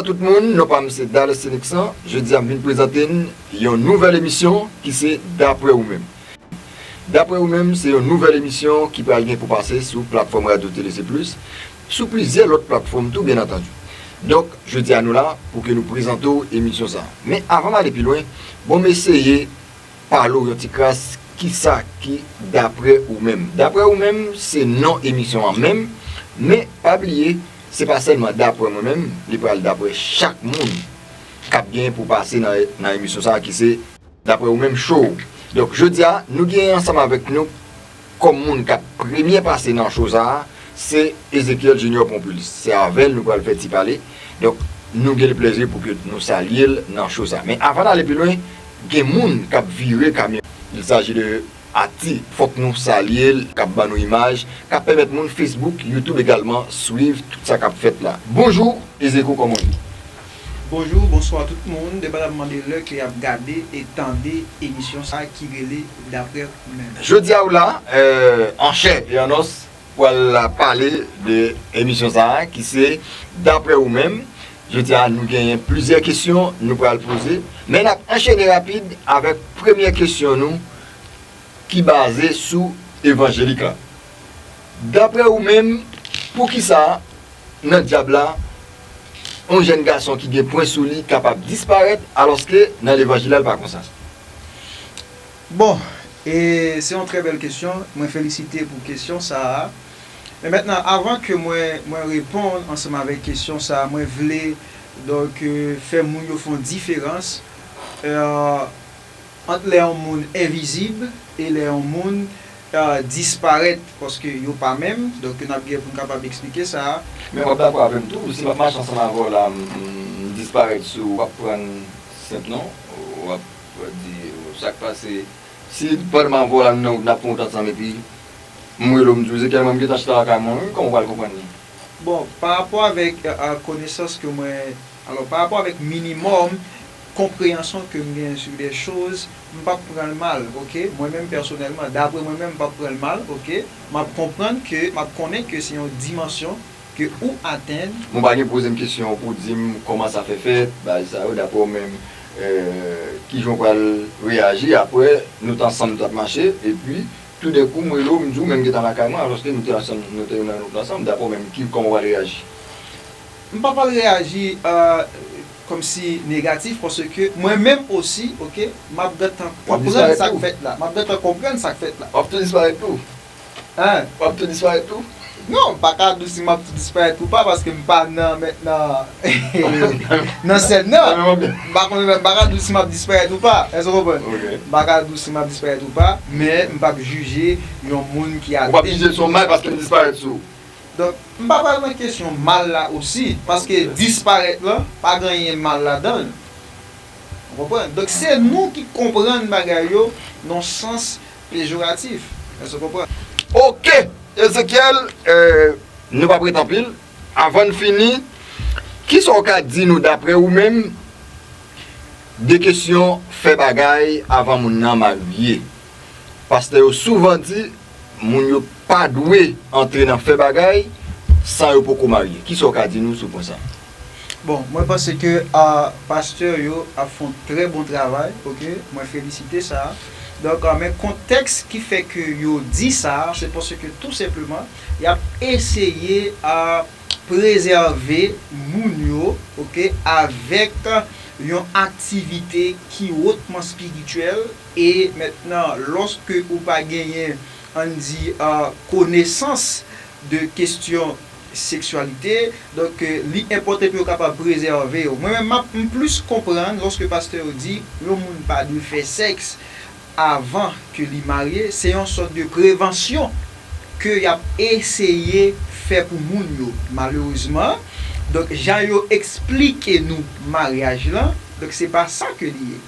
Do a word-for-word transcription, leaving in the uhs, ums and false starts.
Tout moun, non pa m se Dallas Nixon. Jodi a m vin prezante n yon nouvèl emisyon ki se Daprè ou menm. Daprè ou menm se yon nouvèl emisyon ki pral gen pou pase sou platfòm Radyo Tele Se Plis, sou plizyè lòt platfòm tou, byen antandi. Donk, jodi a nou la pou ke nou prezante w emisyon sa a. Men avan m ale pi lwen, bon, m eseye pale w yon ti kras kisa ki Daprè ou menm. Daprè ou menm se non emisyon an menm, men pa bliye, se pa sèlman daprè mwen menm, li pral daprè chak moun k ap gen pou pase nan, nan emisyon sa a ki se Daprè ou menm show. Donk, jodi a, nou gen ansanm avèk nou kòm moun k ap premye pase nan show sa a, se Ezekiel Junior Pompil. Se avè l nou pral fè ti pale. Donk, nou gen le plezi pou ke nou salye l nan show sa a. Men avan n ale pi lwen, gen moun k ap vire kamyon. Il s'agit de Ati, fòk nou salye l, k ap ban nou imaj, k ap pèmèt moun Facebook, YouTube egalman swiv tout sa k ap fèt la. Bonjou, Ezeko, kòman w ye? Bonjou, bonswa tout moun, depandaman de lè ke y ap gade e tande emisyon sa a ki rele Daprè ou menm. Jodi a w la, euh, an chè e an os, pral pale de emisyon sa a ki se Daprè ou menm. Jodi a, nou genyen plizyè kesyon nou pral poze, men n ap anchene rapid avèk premye kesyon nou ki baze sou evanjelik la. Daprè ou menm, poukisa nan dyab la, yon jèn gason ki gen pwen sou li kapab disparèt, alòske nan levanjil la, l pa konsa? Bon, e se yon trè bèl kesyon. Mwen felisite pou kesyon sa a. Men mentnan, avan ke mwen, mwen reponn ansanm avèk kesyon sa a, mwen vle, donk, euh, fè moun yo fè yon diferans, euh, ant lè yon moun envizib e lè yon moun, euh, disparèt, paske yo pa menm, donk n ap gen pou n kapab eksplike sa a. Men w ap dakò avè m tou, si m ap mache ansanm avè w la, m, m, m disparèt sou, w ap pran sent non, w ap di, sa k pase, si pandan m avè w la, n, n ap fè yon wout ansanm, epi m rele w, m di w, Ezekiel, mwen, m gentan chita lakay mwen, wi, kòman w pral konprann li? Bon, pa rapò avèk, euh, euh, konesans ke mwen, alò, pa rapò avèk minimòm konpreyansyon ke m genyen sur des choses, m p ap pran l mal, oke? Mwen menm pèsonèlman, daprè mwen menm, m p ap pran l mal, oke? M ap konprann ke, m ap konnen ke se yon dimansyon ke ou atenn. Mwen pa gen poze m kesyon pou w di m kòman sa fè fèt, bagay sa yo, daprè w menm, euh, kijan w pral reyaji apre nou t ansanm, nou t ap mache, epi toudenkou m rele w, m di w, men m gentan lakay mwen, alòske nou te ansanm, nou te nan wout ansanm, daprè w menm, ki, kòman w pral reyaji? M pa pral reyaji, euh, kòmsi negatif, paske mwen menm osi, oke, m ap gentan konprann sa k fèt la. M ap gentan konprann sa k fèt la. W ap tou disparèt tou? Hein? W ap tou disparèt tou? Non, m pa ka di w si m ap tou disparèt ou pa, paske m pa nan, mentnan, nan sèn nan. M pa konnen, m pa ka di w si m ap disparèt ou pa. Èske w konprann? M pa ka di w si m ap disparèt ou pa, men m p ap jije yon moun ki atenn. Ou p ap jije l se yon mal paske l disparèt sou ou. Donk, m pa pral nan kesyon mal la osi, paske disparèt lan, pa gen anyen mal ladan l. Ou konprann? Donk, se nou ki konprann bagay yo nan sans pejoratif. Èske w konprann? Oke, Ezekiel, euh, nou p ap ret anpil. Avan n fini, kisa w ka di nou, daprè ou menm, de kesyon fè bagay avan moun nan marye? Pastè yo souvan di, moun yo pa dwe antre nan fè bagay san yo poko marye. Kisa w ka di nou sou pwen sa a? Bon, mwen panse ke, a, pastè yo ap fè yon trè bon travay, oke? Mwen felisite sa. Donk, a, men kontèks ki fè ke yo di sa, se paske tou senpleman, y ap eseye, a, prezève moun yo, oke, avèk yon aktivite ki wotman espirityèl. E mentnan, lòske ou pa genyen, ann di, a, konesans de kesyon seksyalite, donk, e, li enpòtan pou yo kapab prezève yo. Mwen menm, m ap, m plis konprann lòske pastè yo di yon moun pa dwe fè sèks avan ke li marye, se yon sòt de prevansyon ke y ap eseye fè pou moun yo. Malerezman, donk, jan yo eksplike nou maryaj lan, donk, se pa sa ke li ye.